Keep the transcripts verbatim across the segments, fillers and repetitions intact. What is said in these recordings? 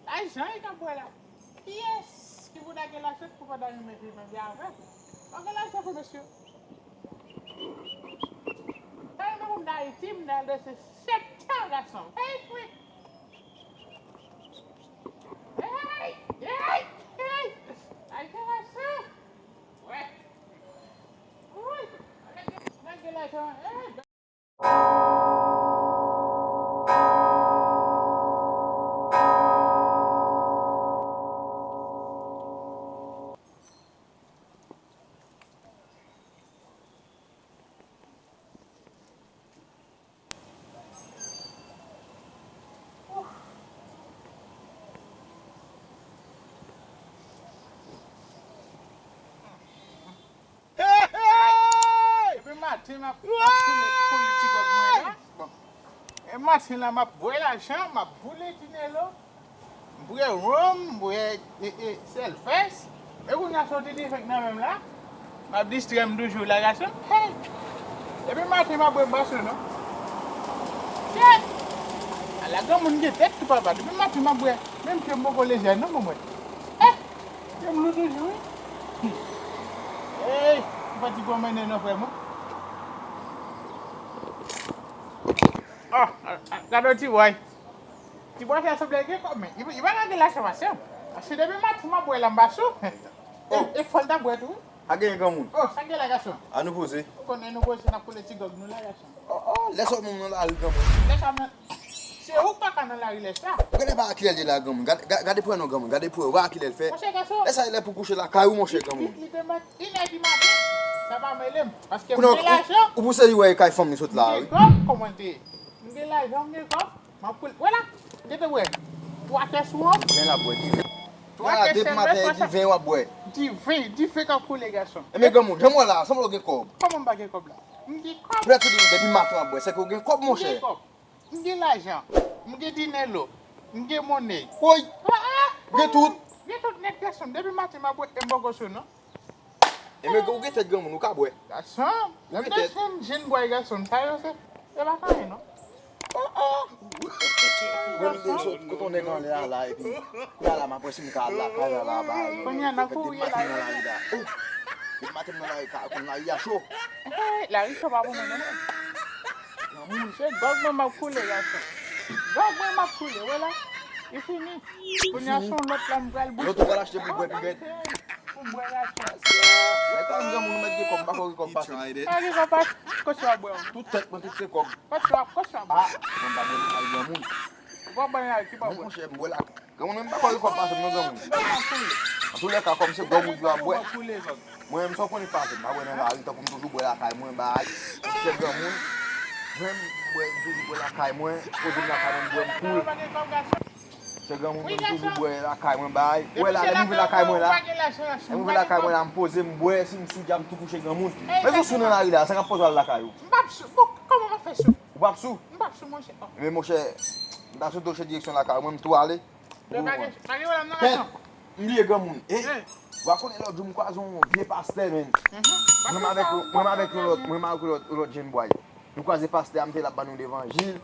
Lajan li ka bwè la. Kiyès ki pou lage lajan pou pa ta renmen viv anvi avè l? Pa gen lajan pou mesye. Sa renmen pou m ta Ayiti, m ta al danse sèt tan gason. Hey, frè! Hey! Hey! Hey! Ay, gason! Wè! Wi! Lage lajan! Hey! Hey, hey! Depi maten m ap, m ap koule, koule ti gòg mwen la. Bon. E maten la, m ap bwè lajan, m ap boule Dinelo, m bwè wonm, m bwè, e, e, sèlfès. E kounye a, se yon ti dife k nan men m la. M ap distrè m toujou la, gason. Hey! Depi maten, m ap bwè, m pa sou non. Hey! Ala granmoun gen tèt tou, papa. Depi maten, m ap bwè. Menm ke m poko lejè non, pou mwen. Hey! Yo m lou toujou, wi. Ey, m pa ti pwomennen non, frè mwen. Ah, ah, ah, gade yon ti bòy. Ti bòy sa sanble gen kòb, men li, li pa ka gen lajan pase m. Paske depi maten m ap bwè la, m pa sou. E, e fò l ta bwè tou, wi. A gen granmoun. Oh, sa gen la, gason? A nou poze. Ou konnen nou poze, n ap koule ti gòg nou la, gason. Oh, oh, lè sa w menm nan lari, granmoun. Lè sa m nan, se ou k pa ka nan lari lè sa. Ou genlè pa kilè l ye la, granmoun. Gade, ga-, gade pou wè non, granmoun. Gade pou wè, ou pa kilè l fè. Monchè gason. Lè sa e lè pou kouche lakay ou, monchè granmoun. Li, li, li te mat, inè di maten, sa pa mele m. Paske m gen lajan. Ou, ou pouse li wè e kay fanm li sot la, wi. M gen kòb, kòman l te ye? M gen lajan, m gen kòb. M ap koule. Wè la. Gete wè. Twa kè sou an. Men l ap bwè diven. Twa kè sèlfès, diven w ap bwè. Diven, diven k ap koule, gason. Enben granmoun, jan m wè la, sanble w gen kòb. Kòman m pa gen kòb la? M gen kòb. Prèt ou di m depi maten w ap bwè, sèke w gen kòb, monchè. M gen kòb. M gen lajan. M gen Dinelo. M gen monnè. Woy. Ah, ah, m gen tout. M gen tout nèt, gason. Depi maten m ap bwè, e m poko sou non. Enben ou gen tèt granmoun, ou ka bwè. Gason, ou gen tèt. Jenn, jenn bway gason, sa yo se, se pa sa non. Oh, oh. Mwen m te sot kote yon nèg anlè a la, epi kounye a la m ap wè si m ka al lakay la, la, ba. Kounye a nan kouri la. Depi maten m nan lari la. Oh. Depi maten m nan lari, ka, konn lari a cho. Hey, lari cho pa pou mwen non. Granmoun. Se gòg mwen m ap koule, gason. Gòg mwen m ap koule, wè la. Li fini. Kounye a se yon lòt la m pral bouche. Lòt ou pral achte pou bwè pi rèd. Pou bwè gason. Lè tan granmoun ou mèt gen kòb, m pa kwè gen kòb pase. Pa gen kòb pase. Kòb sa w ap bwè w. Tout tèt mwen, tout se kòb. Kòb sa w ap, kòb sa w ap bwè. Ah, mwen pa bwè nan kay granmoun. Ou pa bwè nan kay ki pa bwè. Monchè, m bwè la. Granmoun, mwen pa kwè gen kòb pase m non, granmoun. Antoulèka, kòm se gòg ou di w ap bwè. Mwen menm, sa w konnen pase m, m pa bwè nan lari, tankou m toujou bwè lakay mwen, bay. Monchè granmoun, mwen menm, m bwè, m toujou bwè lakay mwen, poze m lakay mwen, m bwè, m koul. Monchè granmoun, mwen m toujou bwè lakay mwen, bay. Wè la, lè m rive lakay mwen la, lè m rive lakay mwen la, m poze, m bwè, si m sou dja, m tou kouche granmoun. Men si w sou nan lari la, sa k ap poze w al lakay ou? M p ap sou, bon, kòman m ap fè sou? Ou p ap sou? M p ap sou, monchè. Men monchè, m ta sou tou se direksyon lakay mwen, m tou ale. Ou konprann? Kèt, m bliye granmoun. E, ou pa konnen lòt jou m kwaze yon vye pastè, menn. Mwen menm avèk, mwen menm avèk yon lòt, mwen menm avèk yon lòt, yon lòt jenn bway. Nou kwaze pastè a, m te la ap ban nou levanjil,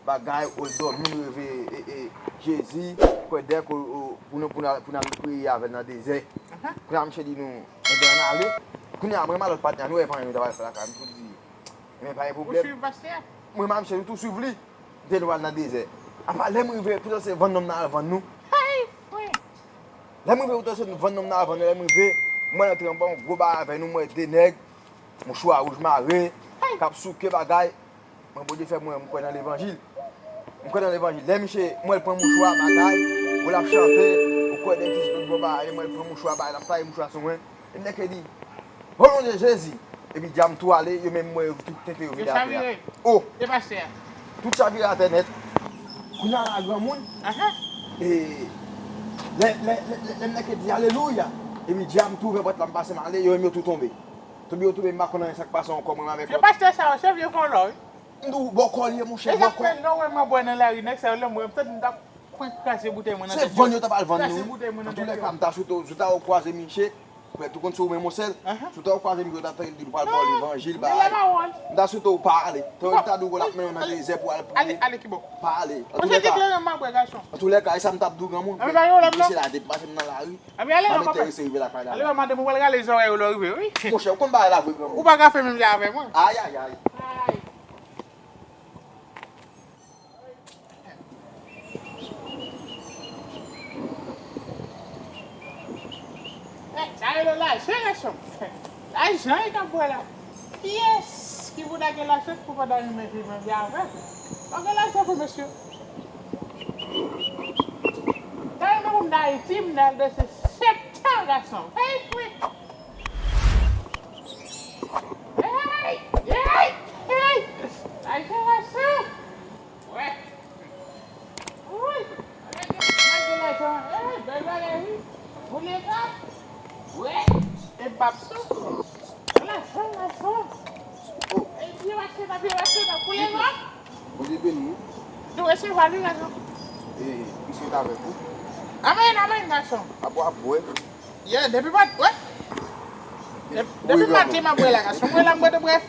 bagay, ou dòmi, nou reve, e, e, Jezi, kwè dèk, ou, ou, pou nou, pou n al, pou n al priye avè l nan dezè. Kounye a, misye di nou, enben, ann ale. Kounye a, mwen menm a lòt patnè a, nou wè pa anyen nou ta pral fè lakay, m tou di, enben, pa gen pwoblèm. Ou swiv pastè a? Mwen menm a misye, nou tou swiv li. M te dwe al nan dezè. Apa lè m rive, poutèt se vann nonm nan al vann nou. Hey, frè! Lè m rive, poutèt se vann nonm nan al vann nou, lè m rive, m wè l antre anba yon gwo bagay avè nou, m wè de nèg, mouchwa wouj mare, k ap souke bagay. Mwen, Bondye fè mwen, m kwè nan levanjil. M kwè nan levanjil. Lè misye, m wè l pran mouchwa bagay, bon, l ap chante, ou kwè nèg ki sot bò bagay, m wè l pran mouchwa bagay, l ap taye mouchwa sou mwen. E nèg ki di, O non de Jezi! Epi djam tou ale, yo menm mwen yo tout tenten yo vide atè a. Oh! E pastè a? Tout chavire atè nèt. Kounye a la granmoun. E lè, lè, lè, lè, lè m nèk di alelouya, epi djam tou ouvè pòt la, m pase m ale, yo menm yo tou tonbe. Tonbe yo tonbe, m pa konn anyen sa k pase ankò, mwen menm avèk lòt. Se pastè sa yo, se vye vòlò, wi. M di w, bòkò l ye, monchè, bòkò. E sa k fè lè w wè mwen bwè nan lari, nèg sa yo, lè m wè m santi m t ap pran kraze boutèy mwen nan tèt yo. Se vann yo t ap al vann nou, wi. Kraze boutèy mwen nan tèt yo. Antouka, m ta sou, sou ta w kwaze misye. Prèt, ou konn se ou menm yon sèl. Ahan. Si w ta kwaze m, yo ta tande l di l pral ba w levanjil, bagay. M ta swete w pa ale. Tan yo ta di w l ap mennen w nan dezè pou al priye. Ale, ale, ki bò? Pa ale. An tou lè ka, an tou lè ka, e sa m t ap di w, granmoun. Mwen mete se la depi maten m nan lari. M pa enterese rive lakay la. Ale, madanm, ou pral rale zòrèy ou lè w rive, wi. Monchè, ou konn bagay la vre, granmoun. Ou pa ka fè menm jan avè mwen. Ay, ay, ay. Ay. Eh, sa rele lajan, gason. Lajan e ka bwè la. Kiyès ki pou ta gen lajan pou pa ta renmen viv anvi avè m? Pa gen lajan pou mesye. Ta renmen pou m ta Ayiti, m ta al danse sèt tan, gason. Hey, frè. Hey, hey, hey. Lajan, gason. Wè. Wi. Malgre lajan, eh, bèl bagay, wi. Boule kòb. Wè. E bab sou. Lajan, lajan. E byen mache, pa byen mache, pa boule kòb. Bondye beni w. Nou resevwa li, gason. E, misye t avèk ou. Amèn, amèn, gason. Ap w ap bwè. Yeah, depi mat-, wè. Depi maten, m ap bwè la, gason. Mwen la, m bwè de bwè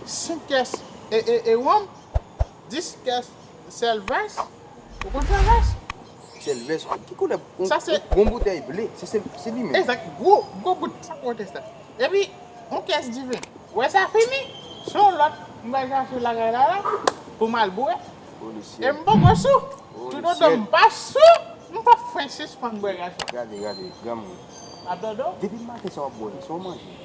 senk kès e, e, e wonm. Dis kès Sèlvès. Ou konn Sèlvès? Sèlvès, ki koulè? Sa se yon boutèy ble. Se, se, se li menm. Egzak. Gwo, gwo bout sa kote sa. Epi, yon kès diven. Wè sa fini? Se yon lòt. M pral chache lakay la, la, pou m al bwè. E m poko sou. Tout otan m pa sou, m p ap fè sispann bwè, gason. Gade, gade, granmoun. Ap dodo? Depi maten sa w ap bwè, sa w manje?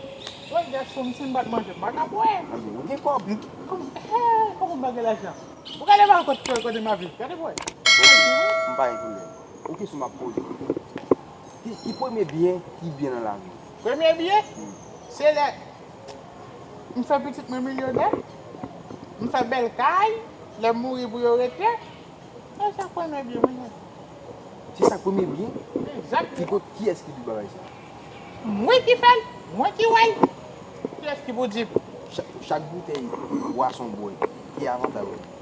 Wè, gason, si m pa t manje, m pa ka bwè. Anben, ou gen kòb. Kòman, eh, kòman m pa gen lajan? Ou gade ba kote, kote m ap viv. Gade bwè. M pa gen pwoblèm. Yon kesyon m ap poze. Ki, ki premye byen, ki byen nan lavi? Premye byen, se lè m fè pitit mwen milyonè, m fè bèl kay, lè m mouri pou yo rete. E sa k premye byen mwen ye. Se sa k premye byen? Egzakteman. Ki kot, kiyès ki di w bagay sa? Mwen ki fè l, mwen ki wè l. Kiyès ki pou di m? Chak, chak boutèy bwason bwè, ki avantaj ou?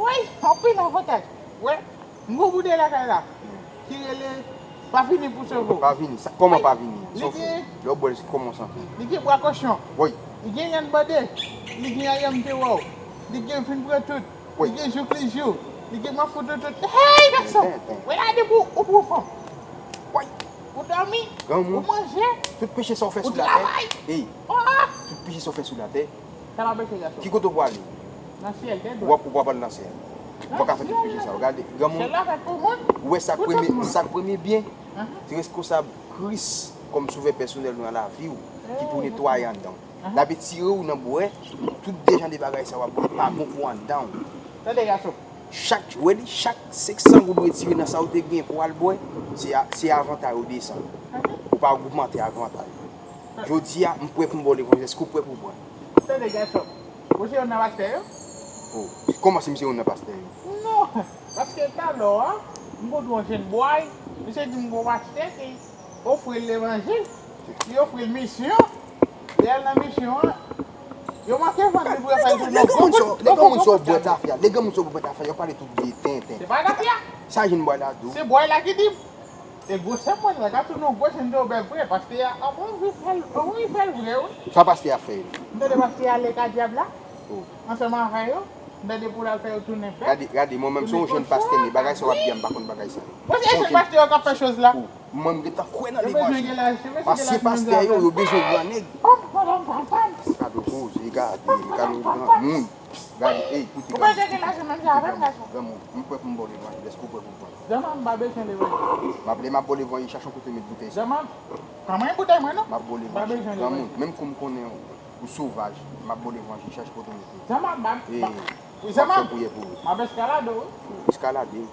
Wi, anpil avantaj. Wè, m gon boutèy lakay la ki rele Pa vini pou sove w. Pa vini. Sa, kòman pa vini? Sa w fè? Lè w bwè l, se kòman w santi w? Li gen bwa kochon. Wi. Li gen yanm bande. Li gen ayanm te wè w. Li gen vin pran tout. Wi. Li gen jouk li jou. Li gen manfoutotot. Hey, gason! Tenten. Wè la depi w, ou pran fanm. Wi. Ou dòmi. Granmoun. Ou manje. Tout peche sa w fè sou latè. Ou travay. Ey. Oh! Tout peche sa w fè sou latè. Sa pa peche, gason. Ki kote w pwale? Nan syèl, tèt dwat. W ap, w ap al nan syèl. Ou pa ka fè tout peche sa yo. Gade, granmoun. Syèl la fèt pou moun. Ou wè sa k premye, sa k premye byen? Se reskonsab Kris kòm sovè pèsonèl ou nan lavi w, ki pou netwaye anndan w. L ap etire w nan bwè, tout de jan de bagay sa w ap bwè pa bon pou anndan w. Tande, gason. Chak, wè li, chak senk san goud retire nan sa w te gen pou w al bwè, se a, se avantaj ou desann. Ou pa ogmante avantaj ou. Jodi a, m prè pou m ba w levanjil. Èske w prè pou w pran? Tande, gason. Ou se youn nan pastè yo? Oh, kòman si m se youn nan pastè yo? Non, paske talè a, m kontre yon jèn bòy, misye di m gon pastè ki ofri l levanjil. Li ofri l misyon. Li al nan misyon an. Yo manke vann li pou yo fè l tounen gwo bout. Lè granmoun sa w bwè tafya, lè granmoun sa w bwè tafya, yo pale tout vye tenten. Se pa tafya. Sa jèn bòy la di w? Se bòy la ki di m. E gwosè mwen la, ka tounen yon gwo jèn de obèl vre, pastè a, a bon, wi, fè l, wi, fè l vre, wi. Sa pastè a fè? M tande pastè a ale ka dyab la, ansanm avè yo, m tande pou l al fè yo tounen bèt. Gade, gade, mwen menm, se yon jèn pastè, men bagay sa w ap di a, m pa konn bagay sa yo. Mwen se jèn pastè yo k ap fè choz la. Mwen, m gentan kwè nan levanjil. Paske pastè yo, yo bezwen gran nèg. Gade koze, gade, gade granmoun. Gade, ey, koute granmoun. Granmoun, m prè pou m ba w levanjil, èske w prè pou w pran? Zanmi m, m pa bezwen levanjil. M ap, lè m ap ba w levanjil, chache yon kote w met boutèy sa. Zanmi m, pa mwen boutèy mwen non. M ap ba w levanjil. Granmoun, menm kou m konnen w, ou sovaj, m ap ba w levanjil, chache kote w mete. Zanmi m, m ap, wi, zanmi m, m ap eskalade w, wi. Eskalade.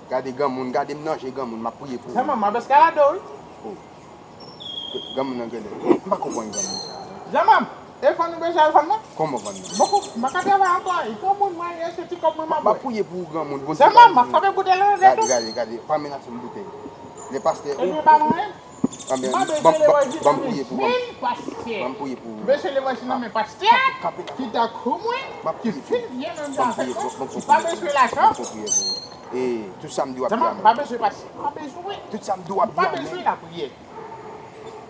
Gade granmoun, gade m nan je granmoun, m ap priye pou ou. Zanmi m, m ap eskalade w, wi. Oh. Granmoun nan genlè. M pa konprann granmoun sa. Zanmi m, e vann ou bezwen al vann nan? Kòman vann nan? Bòkò, m pa ka travay ankò. E granmoun mwen ye, se ti kòb mwen m ap bwè. M ap priye pou ou granmoun. Zanmi m, m ap frape boutèy la nan tèt ou. Gade, gade, gade, pa menase m boutèy. Lè pastè ou. Ebyen, pa mwen. Anben, ban m priye pou ou. Ban m priye pou ou. M bezwen levanjil nan men pastè ki tankou mwen, ki fin vye menm jan avèk mwen, ki pa bezwen lajan. E tout sa m di w ap di a. Zanmi m, pa bezwen pastè. Pa bezwen. Tout sa m di w ap di a. Pa bezwen lapriyè.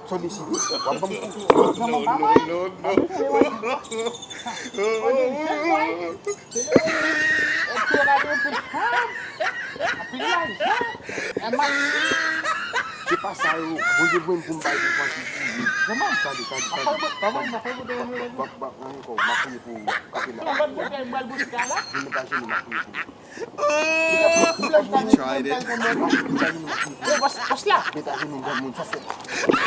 Sòt isi. W ap ban m kou. Manman pa bay. Manman pa bay. Ou di jèn bòy. Ou di jèn bòy. Ou di jèn bòy. Anpil lajan. An mache. Se pa sa yo. Bondye voye m pou m bay defansi pou ou. Manman. Tande, tande, tande. Bak, bak, bak, bak, bak, bak, ankò. M ap priye pou ou. Kanpe la. Lòt botèy m pral bouske a la. Vin mete ajenou, m ap priye pou ou. Tried it. Yo, bòs, bòs la. Mete ajenou, granmoun, sa fè.